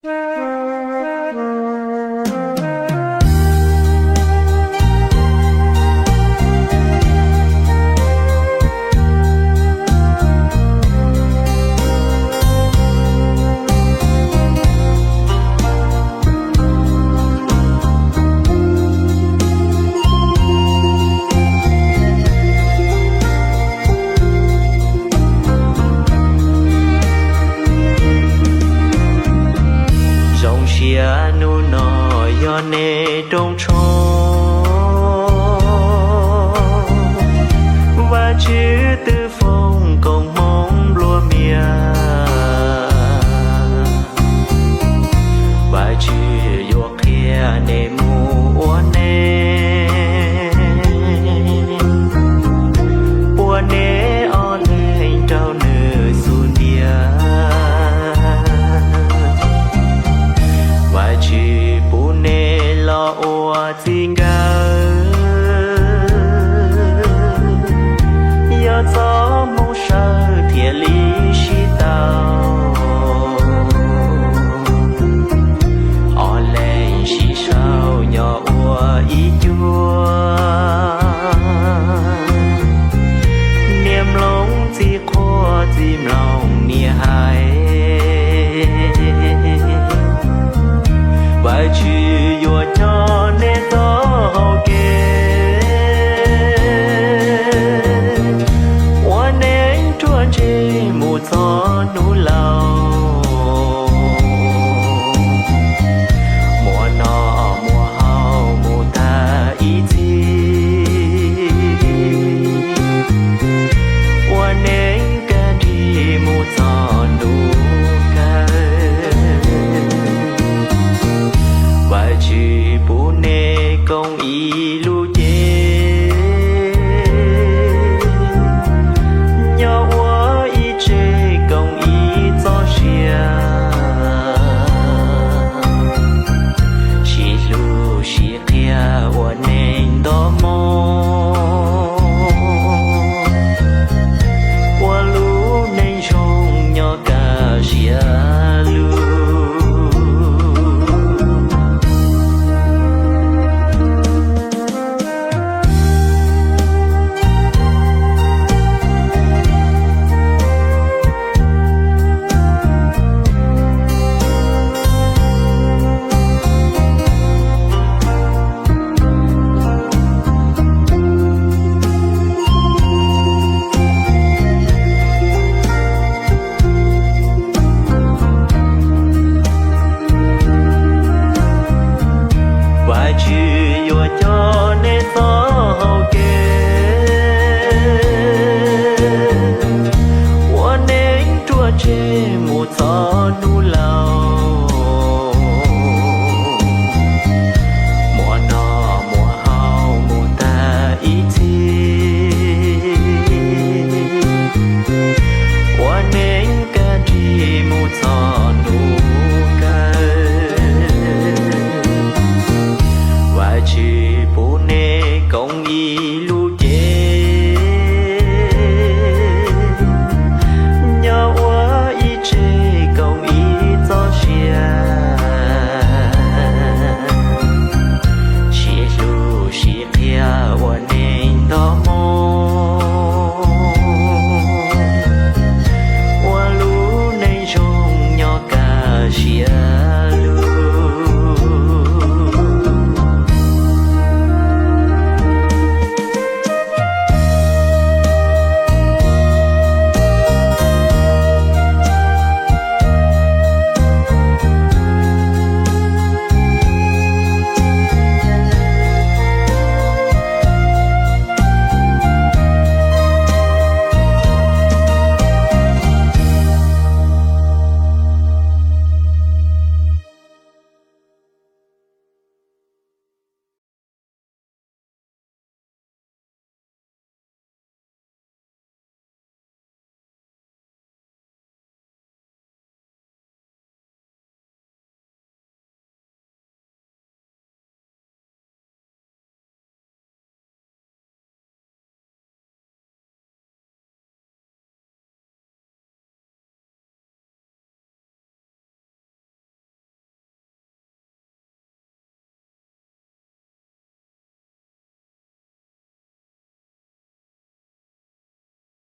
Zoo siab hnub no yog nej rooj tshoob, Vajtswv twb foom koob hmoov nplua mias. Vajtswv yuav qhia nej mus ua neej, ua nej ob leeg rau nws xub ntiag. Vajtswv pub nej los ua txij nkawm, yog txoj hmoov sawv thiaj li sib tau. Ob leeg sib sau nyob ua ib cuag, niam mloog txiv qhuas txiv mloog niam hais. Vajtswv yuav coj nej taug hau kev, ua neej ruaj ntseg mus txog hnub laus. Muaj noj muaj haus mus tag ib txhis, ua neej kaj nrig mus txog hnub kawg. Vajtswv pub nej koom ib lub cev, nyob ua ib tsev koom ib txoj sia, sib hlub sib qhia ua neej nto moo, ua lub neej zoo nyob kaj siab lug. Vajtswv yuav coj nej taug hau kev, ua neej ruaj ntseg mus txog hnub laus.